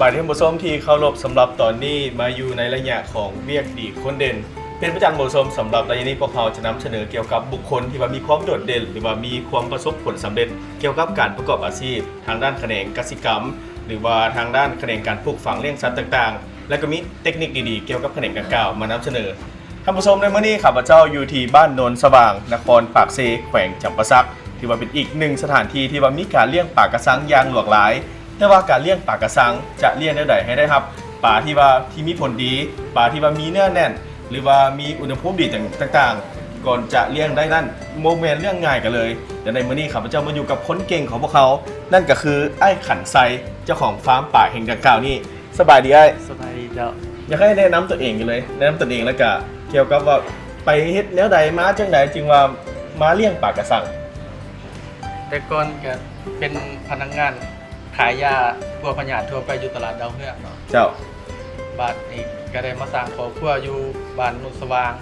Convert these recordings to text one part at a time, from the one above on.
ປານທ່ານຜູ້ຊົມທີ່ເຄົາລົບ, ສຳລັບຕອນນີ້ມາຢູ່ໃນໄລຍະຂອງວຽກດີຄົນເດັ່ນ. ເປັນປະຈຳທ່ານຜູ້ຊົມ, ສຳລັບໄລຍະນີ້ພວກເຮົາຈະນຳສະເໜີກ່ຽວກັບບຸກຄົນທີ່ວ່າມີຄວາມໂດດເດັ່ນ ຫຼືວ່າມີຄວາມປະສົບຜົນສຳເລັດກ່ຽວກັບການປະກອບອາຊີບທາງດ້ານຂະແໜງກະສິກຳ ຫຼືວ່າທາງດ້ານຂະແໜງການປູກຝັງລ້ຽງສັດຕ່າງໆ ແລະກໍມີເຕັກນິກດີໆກ່ຽວກັບຂະແໜງດັ່ງກ່າວມານຳສະເໜີ. ທ່ານຜູ້ຊົມ, ໃນມື້ນີ້ຂ້າພະເຈົ້າຢູ່ທີ່ບ້ານໂນນສະຫວ່າງ ນະຄອນປາກເຊ ແຂວງຈຳປາສັກ, ຖືວ່າເປັນອີກໜຶ່ງສະຖານທີ່ທີ່ວ່າມີການລ້ຽງປາກະຊັງຢ່າງຫຼວກຫຼາຍ. ແຕ່ວ່າການລ້ຽງປາກະຊັງຈະລ້ຽງແນວໃດໃຫ້ໄດ້ຮັບປາທີ່ວ່າທີ່ມີຜົນດີ, ປາທີ່ວ່າມີເນື້ອແໜ້ນ ຫຼືວ່າມີອຸນຫະພູມດີຕ່າງໆ ກ່ອນຈະລ້ຽງໄດ້ນັ້ນ ບໍ່ແມ່ນເລື່ອງງ່າຍກັນເລີຍ. ແຕ່ໃນມື້ນີ້ຂ້າພະເຈົ້າມາຢູ່ກັບຄົນເກັ່ງຂອງພວກເຮົາ, ນັ້ນກໍຄືອ້າຍຂັນໄຊ ເຈົ້າຂອງຟາມປາແຫ່ງດັ່ງກ່າວນີ້. ສະບາຍດີອ້າຍ. ສະບາຍດີເຈົ້າ. ຢາກໃຫ້ແນະນຳຕົວເອງກັນເລີຍ, ແນະນຳຕົວເອງ ແລ້ວກະກ່ຽວກັບວ່າໄປເຮັດແນວໃດ ມາຈັ່ງໃດຈຶ່ງວ່າມາລ້ຽງປາກະຊັງ? ແຕ່ກ່ອນກະເປັນພະນັກງານຂາຍຢາປົວພະຍາດທົ່ວໄປຢູ່ຕະຫຼາດດາວເຮືອງເນາະ. ເຈົ້າ. ບາດນີ້ກະໄດ້ມາສ້າງຄອບຄົວຢູ່ບ້ານໂນນສະຫວ່າງ,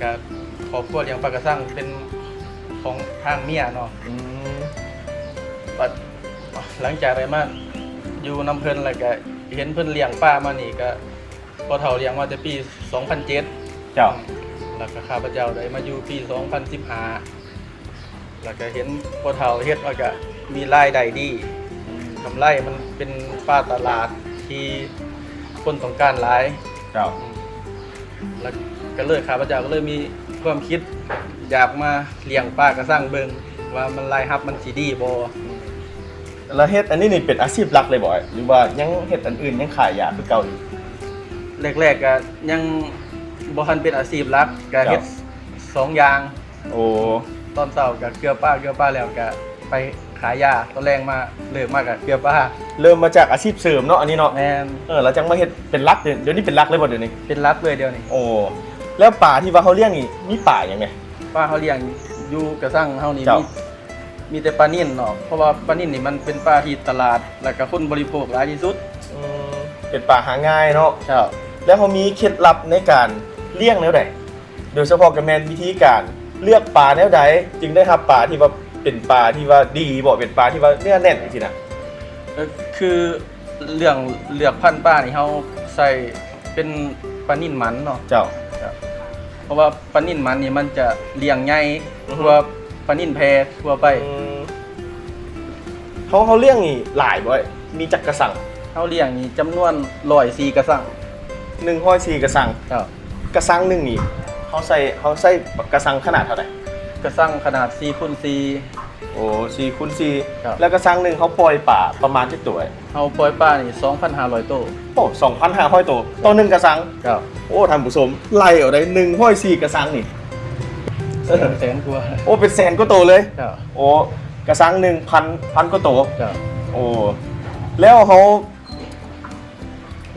ກະຄອບຄົວລ້ຽງປາກະຊັງເປັນຂອງທາງເມຍເນາະ. ອືມ. ບາດ ຫຼັງຈາກໄດ້ມາຢູ່ນຳເພິ່ນ ແລ້ວກະເຫັນເພິ່ນລ້ຽງປາມານີ້ ກະພໍ່ເຖົ້າລ້ຽງມາແຕ່ປີສອງພັນເຈັດ. ເຈົ້າ. ແລ້ວກະຂ້າພະເຈົ້າໄດ້ມາຢູ່ປີສອງພັນສິບຫ້າ ແລ້ວກະເຫັນພໍ່ເຖົ້າເຮັດ ແລ້ວກະມີລາຍໄດ້ດີ, ກຳໄລມັນເປັນປາຕະຫຼາດທີ່ຄົນຕ້ອງການຫຼາຍ. ເຈົ້າ. ແລ້ວກະເລີຍ ຂ້າພະເຈົ້າກະເລີຍມີຄວາມຄິດຢາກມາລ້ຽງປາກະຊັງເບິ່ງວ່າມັນ ລາຍຮັບມັນຊິດີບໍ່. ແລ້ວເຮັດອັນນີ້ນີ້ເປັນອາຊີບຫຼັກເລີຍບໍ່ ຫຼືວ່າຍັງເຮັດອັນອື່ນ ຍັງຂາຍຢາຄືເກົ່າຢູ່? ແລກໆກະຍັງບໍ່ທັນເປັນອາຊີບຫຼັກ, ກະເຮັດ ເຈົ້າ ສອງຢ່າງ. ໂອ້. ຕອນເຊົ້າກະເກືອປາ, ເກືອປາແລ້ວກະໄປຂາຍຢາ, ຕອນແລງມາ ເລີກມາກະເກືອປາ. ເລີ່ມມາຈາກອາຊີບເສີມເນາະ ອັນນີ້ເນາະ. ແມ່ນ. ເອີ ແລ້ວຈັ່ງມາເຮັດເປັນຫຼັກ, ດຽວນີ້ເປັນຫຼັກເລີຍບໍ່ດຽວນີ້? ເປັນຫຼັກເລີຍດຽວນີ້. ໂອ້. ແລ້ວປາທີ່ວ່າເຮົາລ້ຽງນີ້ ມີປາຫຍັງແດ່? ປາເຮົາລ້ຽງຢູ່ກະຊັງເຮົານີ້ ເຈົ້າ ມີ ມີແຕ່ປານິນເນາະ, ເພາະວ່າປານິນນີ້ມັນເປັນປາທີ່ຕະຫຼາດ ແລ້ວກະຄົນບໍລິໂພກຫຼາຍທີ່ສຸດ. ອືມ ເປັນປາຫາງ່າຍເນາະ. ເຈົ້າ. ແລ້ວເຮົາມີເຄັດລັບໃນການລ້ຽງແນວໃດ? ໂດຍສະເພາະກະແມ່ນວິທີການເລືອກປາແນວໃດ ຈຶ່ງໄດ້ຮັບປາທີ່ວ່າເປັນປາທີ່ວ່າດີບໍ ເປັນປາທີ່ວ່າເນື້ອແໜ້ນຈັ່ງຊີ້ນະ? ເອີ ຄືເລື່ອງເລືອກພັນປານີ້ ເຮົາໃສ່ເປັນປານິນໝັນເນາະ. ເຈົ້າ. ເຈົ້າ. ເພາະວ່າປານິນໝັນນີ້ມັນຈະລ້ຽງໃຫຍ່ ອືຮຶ ກວ່າປານິນແພທົ່ວໄປ. ອືມ. ເຮົາ ເຮົາລ້ຽງນີ້ຫຼາຍບໍ່? ມີຈັກກະຊັງ? ເຮົາລ້ຽງນີ້ຈຳນວນຮ້ອຍສີ່ກະຊັງ. ໜຶ່ງຮ້ອຍສີ່ກະຊັງ. ເຈົ້າ. ກະຊັງໜຶ່ງນີ້ ເຮົາໃສ່ ເຮົາໃສ່ກະຊັງຂະໜາດເທົ່າໃດ? ກະຊັງຂະໜາດສີ່ຄູນສີ່. ໂອ້ ສີ່ຄູນສີ່. ເຈົ້າ. ແລ້ວກະຊັງໜຶ່ງເຮົາປ່ອຍປາປະມານຈັກໂຕ? ເຮົາປ່ອຍປານີ້ສອງພັນຫ້າຮ້ອຍໂຕ. ໂອ້ ສອງພັນຫ້າຮ້ອຍໂຕ ຕໍ່ໜຶ່ງກະຊັງ. ເຈົ້າ. ໂອ້ ທ່ານຜູ້ຊົມ ໄລ່ເອົາໄດ້ ໜຶ່ງຮ້ອຍສີ່ກະຊັງນີ້ ແສນ ແສນກວ່າ. ໂອ້ ເປັນແສນກວ່າໂຕເລີຍ. ເຈົ້າ. ໂອ້ ກະຊັງໜຶ່ງພັນ ພັນກວ່າໂຕ. ເຈົ້າ. ໂອ້ ແລ້ວເຮົາ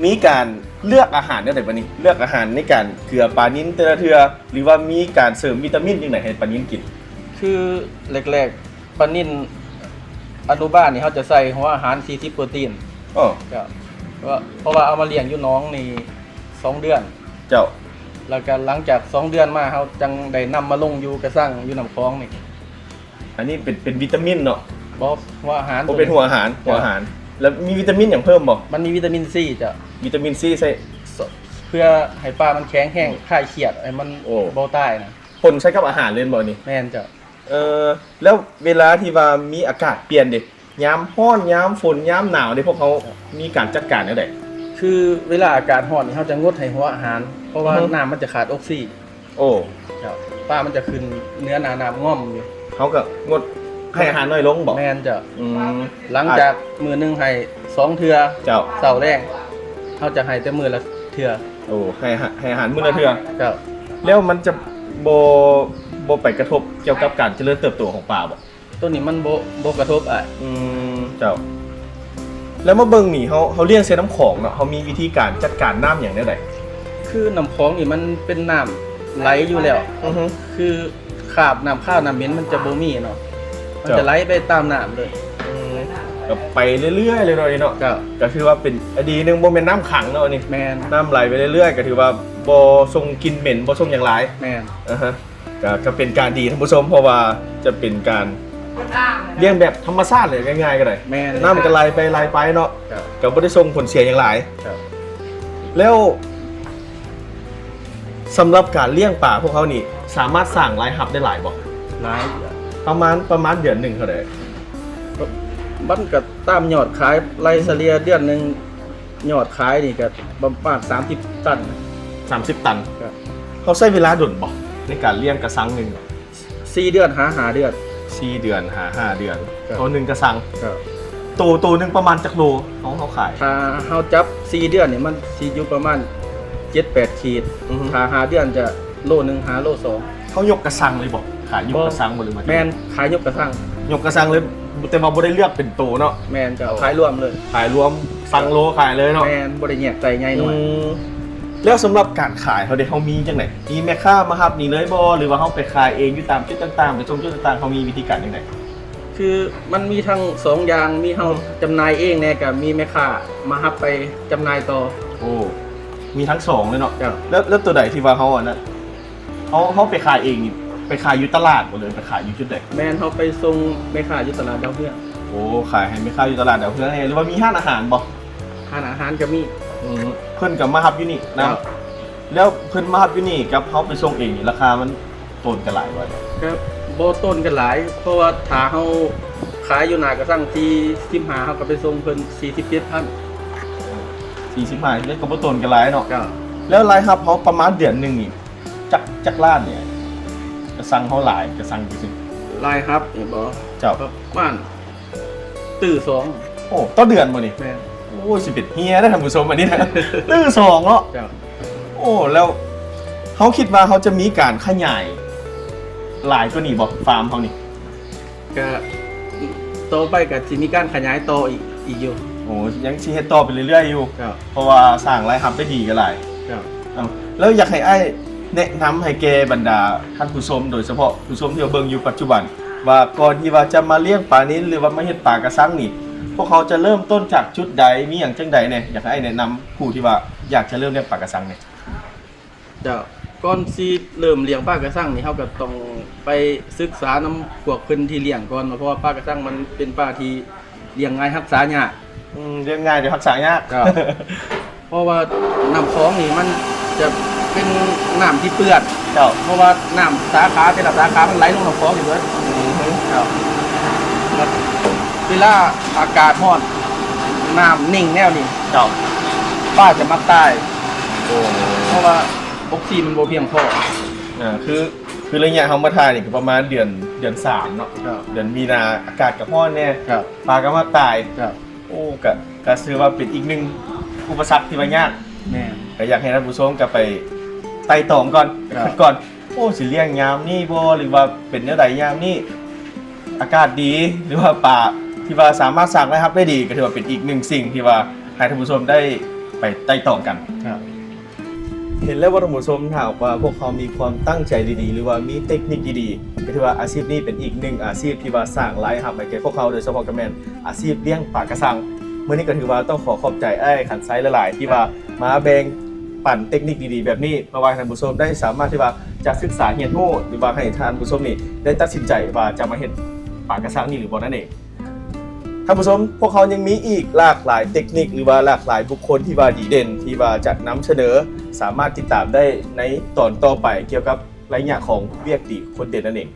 ມີການເລືອກອາຫານແນວໃດບາດນີ້? ເລືອກອາຫານໃນການເກືອປານິນແຕ່ລະເທື່ອ ຫຼືວ່າມີການເສີມວິຕາມິນຈັ່ງໃດໃຫ້ປານິນກິນ? ຄືແລກໆ ປານິນອະນຸບານນີ້ ເຮົາຈະໃສ່ຫົວອາຫານສີ່ສິບໂປຣຕີນ. ເອີ. ເຈົ້າ. ເພາະວ່າ ເພາະວ່າເອົາມາລ້ຽງຢູ່ໜອງນີ້ສອງເດືອນ. ເຈົ້າ. ແລ້ວກະຫຼັງຈາກສອງເດືອນມາ ເຮົາຈັ່ງໄດ້ນຳມາລົງຢູ່ກະຊັງຢູ່ນ້ຳຂອງນີ້. ອັນນີ້ເປັນ ເປັນວິຕາມິນເນາະ? ບໍ່ ຫົວອາຫານ. ໂອ້ ເປັນຫົວອາຫານ. ເຈົ້າ. ຫົວອາຫານ. ແລ້ວມີວິຕາມິນຫຍັງເພີ່ມບໍ່? ມັນມີວິຕາມິນຊີ ເຈົ້າ. ວິຕາມິນຊີໃສ່ ເພື່ອໃຫ້ປາມັນແຂງແຮງ ອືມ ຄາຍຄຽດ ໃຫ້ມັນ ໂອ້ ບໍ່ຕາຍນະ. ປົນໃສ່ກັບອາຫານເລີຍບໍ່ນີ້? ແມ່ນເຈົ້າ. ເອີ ແລ້ວເວລາທີ່ວ່າມີອາກາດປ່ຽນເດ? ຍາມຮ້ອນ ຍາມຝົນ ຍາມໜາວເດ ພວກເຮົາ ເຈົ້າ ມີການຈັດການແນວໃດ? ຄືເວລາອາກາດຮ້ອນນີ້ ເຮົາຈະງົດໃຫ້ຫົວອາຫານ ເພາະວ່າ ອືຮຶ ນ້ຳມັນຈະຂາດອົກຊີ. ໂອ້ ເຈົ້າ. ປາມັນຈະຂຶ້ນເໜືອໜ້ານ້ຳງ່ອມຢູ່. ເຮົາກໍງົດໃຫ້ອາຫານໜ້ອຍລົງບໍ? ແມ່ນເຈົ້າ. ອືມ. ຫຼັງຈາກມື້ໜຶ່ງໃຫ້ສອງເທື່ອ. ເຈົ້າ. ເຊົ້າແລງ ເຮົາຈະໃຫ້ແຕ່ມື້ລະເທື່ອ. ໂອ້ ໃຫ້ ໃຫ້ອາຫານມື້ລະເທື່ອ. ເຈົ້າ. ແລ້ວມັນຈະບໍ່ ບໍ່ໄປກະທົບກ່ຽວກັບການຈະເລີນເຕີບໂຕຂອງປາບໍ? ໂຕນີ້ມັນບໍ່ ບໍ່ກະທົບອ້າຍ. ອືມ ເຈົ້າ. ແລ້ວມາເບິ່ງນີ້ ເຮົາ ເຮົາລ້ຽງໃສ່ນ້ຳຂອງເນາະ ເຮົາມີວິທີການຈັດການນ້ຳຫຍັງແນວໃດ? ຄືນ້ຳຂອງນີ້ມັນເປັນນ້ຳໄຫຼຢູ່ແລ້ວ. ອືຮຶ. ຄືຄາບນ້ຳຄາວນ້ຳເໝັນມັນຈະບໍ່ມີເນາະ. ເຈົ້າ. ມັນຈະໄຫຼໄປຕາມນ້ຳເລີຍ. ອືມ. ກໍໄປເລື້ອຍໆເລີຍເນາະ ນີ້ເນາະ. ເຈົ້າ. ກໍຄືວ່າເປັນ ອາ ດີໜຶ່ງ ບໍ່ແມ່ນນ້ຳຂັງເນາະ ອັນນີ້. ແມ່ນ. ນ້ຳໄຫຼໄປເລື້ອຍໆ ກໍຖືວ່າບໍ່ສົ່ງກິ່ນເໝັນ ບໍ່ສົ່ງຫຍັງຫຼາຍ. ແມ່ນ. ອາຮະ. ກໍ ກໍເປັນການດີທ່ານຜູ້ຊົມ ເພາະວ່າຈະເປັນການ ລ້ຽງແບບທຳມະຊາດເລີຍ ງ່າຍໆກໍໄດ້ ແມ່ນ ນ້ຳກໍໄຫຼໄປໄຫຼໄປເນາະ ເຈົ້າ ກໍບໍ່ໄດ້ສົ່ງຜົນເສຍຫຍັງຫຼາຍ ເຈົ້າ ແລ້ວສຳລັບການລ້ຽງປາພວກເຮົານີ້ ສາມາດສ້າງລາຍຮັບໄດ້ຫຼາຍບໍ່? ຫຼາຍ ປະມານ ປະມານເດືອນໜຶ່ງເທົ່າໃດ? ມັນກໍຕາມຍອດຂາຍ ໄລ່ສະເລ່ຍເດືອນໜຶ່ງ ຍອດຂາຍນີ້ກໍປະມານສາມສິບຕັນ ສາມສິບຕັນ ເຮົາໃຊ້ເວລາດົນບໍ່ ໃນການລ້ຽງກະຊັງໜຶ່ງ? ສີ່ເດືອນຫາຫ້າເດືອນ ສີ່ເດືອນຫາຫ້າເດືອນ ໂຕໜຶ່ງກະຊັງ ໂຕ ໂຕໜຶ່ງປະມານຈັກໂລ ເຮົາ ເຮົາຂາຍ? ຖ້າເຮົາຈັບສີ່ເດືອນນີ້ ມັນຊິຢູ່ປະມານເຈັດແປດຂີດ ຖ້າຫ້າເດືອນຈະໂລໜຶ່ງຫາໂລສອງ ເຮົາຍົກກະຊັງເລີຍບໍ່? ຂາຍຍົກກະຊັງບໍ່ ຫຼືວ່າ ແມ່ນ ຂາຍຍົກກະຊັງ ຍົກກະຊັງເລີຍ ແຕ່ວ່າບໍ່ໄດ້ເລືອກເປັນໂຕເນາະ ແມ່ນ ເຈົ້າ ຂາຍລວມເລີຍ ຂາຍລວມ ສັ່ງໂລຂາຍເລີຍເນາະ ແມ່ນ ບໍ່ໄດ້ແຍກໃສ່ໃຫຍ່ໜ້ອຍ ແລ້ວສຳລັບການຂາຍເຮົາເດ ເຮົາມີຈັ່ງໃດ? ມີແມ່ຄ້າມາຮັບນີ້ເລີຍບໍ່ ຫຼືວ່າເຮົາໄປຂາຍເອງຢູ່ຕາມຈຸດຕ່າງໆ ໄປສົ່ງຈຸດຕ່າງໆ ເຮົາມີວິທີການຈັ່ງໃດ? ຄືມັນມີທັງສອງຢ່າງ ມີເຮົາຈຳໜ່າຍເອງແດ່ ກໍມີແມ່ຄ້າມາຮັບໄປຈຳໜ່າຍຕໍ່ ໂອ້ ມີທັງສອງເລີຍເນາະ ເຈົ້າ ແລ້ວ ແລ້ວໂຕໃດທີ່ວ່າເຮົາອັນນັ້ນ ເຮົາ ເຮົາໄປຂາຍເອງນີ້ ໄປຂາຍຢູ່ຕະຫຼາດບໍ່ ຫຼືໄປຂາຍຢູ່ຈຸດໃດ? ແມ່ນ ເຮົາໄປສົ່ງແມ່ຄ້າຢູ່ຕະຫຼາດດາວເຮືອງ ໂອ້ ຂາຍໃຫ້ແມ່ຄ້າຢູ່ຕະຫຼາດດາວເຮືອງ ຫຼືວ່າມີຮ້ານອາຫານບໍ່? ຮ້ານອາຫານກໍມີ ອືມ ເພິ່ນກໍມາຮັບຢູ່ນີ້ນຳ ເຈົ້າ ແລ້ວເພິ່ນມາຮັບຢູ່ນີ້ກັບເຮົາໄປສົ່ງເອງນີ້ ລາຄາມັນໂຕນກັນຫຼາຍບໍ່? ກໍບໍ່ໂຕນກັນຫຼາຍ ເພາະວ່າຖ້າເຮົາຂາຍຢູ່ໜ້າກະຊັງສີ່ສິບຫ້າ ເຮົາກໍໄປສົ່ງເພິ່ນສີ່ສິບເຈັດພັນ ສີ່ສິບຫ້າ ກໍບໍ່ໂຕນກັນຫຼາຍເນາະ ເຈົ້າ ແລ້ວລາຍຮັບເຮົາປະມານເດືອນໜຶ່ງນີ້ ຈັກ ຈັກລ້ານນີ້ ກະຊັງເຮົາຫຼາຍ ກະຊັງຈັ່ງຊີ້ ລາຍຮັບນີ້ບໍ່? ເຈົ້າ ປະມານຕື້ສອງ ໂອ້ ຕໍ່ເດືອນບໍ່ນີ້? ແມ່ນ ໂອ້ຍ ຊິເປັນເຮຍເດ້ທ່ານຜູ້ຊົມ ອັນນີ້ນະ ຕື້ສອງເນາະ ເຈົ້າ ໂອ້ ແລ້ວເຮົາຄິດວ່າເຮົາຈະມີການຂະຫຍາຍຫຼາຍກວ່ານີ້ບໍ່ ຟາມເຮົານີ້? ກະຕໍ່ໄປກະຊິມີການຂະຫຍາຍຕໍ່ອີກ ອີກຢູ່ ໂອ້ ຍັງຊິເຮັດຕໍ່ໄປເລື້ອຍໆຢູ່ ເຈົ້າ ເພາະວ່າສ້າງລາຍຮັບໄດ້ດີກໍຫຼາຍ ເຈົ້າ ເອົ້າ ແລ້ວຢາກໃຫ້ອ້າຍແນະນຳໃຫ້ແກ່ບັນດາທ່ານຜູ້ຊົມ ໂດຍສະເພາະຜູ້ຊົມທີ່ວ່າເບິ່ງຢູ່ປັດຈຸບັນ ວ່າກ່ອນທີ່ວ່າຈະມາລ້ຽງປານິນ ຫຼືວ່າມາເຮັດປາກະຊັງນີ້ ພວກເຮົາຈະເລີ່ມຕົ້ນຈາກຈຸດໃດ ມີຫຍັງຈັ່ງໃດແດ່? ຢາກໃຫ້ອ້າຍແນະນຳຜູ້ທີ່ວ່າຢາກຈະເລີ່ມລ້ຽງປາກະຊັງແດ່. ເຈົ້າ ກ່ອນຊິເລີ່ມລ້ຽງປາກະຊັງນີ້ ເຮົາກໍຕ້ອງໄປສຶກສານຳພວກເພິ່ນທີ່ລ້ຽງກ່ອນ ເພາະວ່າປາກະຊັງມັນເປັນປາທີ່ລ້ຽງງ່າຍ ຮັກສາຍາກ ອືມ ລ້ຽງງ່າຍແຕ່ຮັກສາຍາກ ເຈົ້າ ເພາະວ່ານ້ຳຂອງນີ້ມັນຈະເປັນນ້ຳທີ່ເປື້ອນ ເຈົ້າ ເພາະວ່ານ້ຳສາຂາແຕ່ລະສາຂາມັນໄຫຼລົງນ້ຳຂອງຢູ່ເບິດ ອືມ ເຈົ້າ ເວລາອາກາດຮ້ອນ ນ້ຳນິ່ງແນວນີ້ ເຈົ້າ ປາຈະມັກຕາຍ ໂອ້ ເພາະວ່າ ອອກຊີມັນບໍ່ພຽງພໍ ອ່າ ຄື ຄືໄລຍະເຮົາມາຖ່າຍນີ້ກໍປະມານເດືອນ ເດືອນສາມເນາະ ເຈົ້າ ເດືອນມີນາ ອາກາດກໍຮ້ອນແດ່ ເຈົ້າ ປາກໍມັກຕາຍ ເຈົ້າ ໂອ້ ກໍ ກໍຖືວ່າເປັນອີກໜຶ່ງອຸປະສັກທີ່ວ່າຍາກ ແມ່ນ ກໍຢາກໃຫ້ທ່ານຜູ້ຊົມກໍໄປໄຕ່ຕອງກ່ອນ ເຈົ້າ ຄິດກ່ອນ ໂອ້ ຊິລ້ຽງຍາມນີ້ບໍ່ ຫຼືວ່າເປັນແນວໃດຍາມນີ້ ອາກາດດີ ຫຼືວ່າປາທີ່ວ່າສາມາດສ້າງລາຍຮັບໄດ້ດີ ກໍຖືວ່າເປັນອີກໜຶ່ງສິ່ງທີ່ວ່າໃຫ້ທ່ານຜູ້ຊົມໄດ້ໄປໄຕ່ຕອງກັນ ເຫັນແລ້ວວ່າທ່ານຜູ້ຊົມ ຖ້າຫາກວ່າພວກເຮົາມີຄວາມຕັ້ງໃຈດີໆ ຫຼືວ່າມີເຕັກນິກດີໆ ກໍຖືວ່າອາຊີບນີ້ເປັນອີກໜຶ່ງອາຊີບທີ່ວ່າສ້າງລາຍຮັບໃຫ້ແກ່ພວກເຮົາ ໂດຍສະເພາະກໍແມ່ນອາຊີບລ້ຽງປາກະຊັງ. ມື້ນີ້ກໍຖືວ່າຕ້ອງຂໍຂອບໃຈອ້າຍຂັນໄຊຫຼາຍໆ ທີ່ວ່າມາແບ່ງປັນເຕັກນິກດີໆແບບນີ້ ເພື່ອວ່າໃຫ້ທ່ານຜູ້ຊົມໄດ້ສາມາດທີ່ວ່າຈະສຶກສາຮຽນຮູ້ ຫຼືວ່າໃຫ້ທ່ານຜູ້ຊົມນີ້ໄດ້ຕັດສິນໃຈວ່າຈະມາເຮັດປາກະຊັງນີ້ຫຼືບໍ່ນັ້ນເອງ. ທ່ານຜູ້ຊົມ, ພວກເຮົາຍັງມີອີກຫຼາກຫຼາຍເຕັກນິກ ຫຼືວ່າຫຼາກຫຼາຍບຸກຄົນທີ່ວ່າດີເດັ່ນ ທີ່ວ່າຈະນຳສະເໜີ, ສາມາດຕິດຕາມໄດ້ໃນຕອນຕໍ່ໄປ ກ່ຽວກັບໄລຍະຂອງວຽກດີຄົນເດັ່ນນັ້ນເອງ.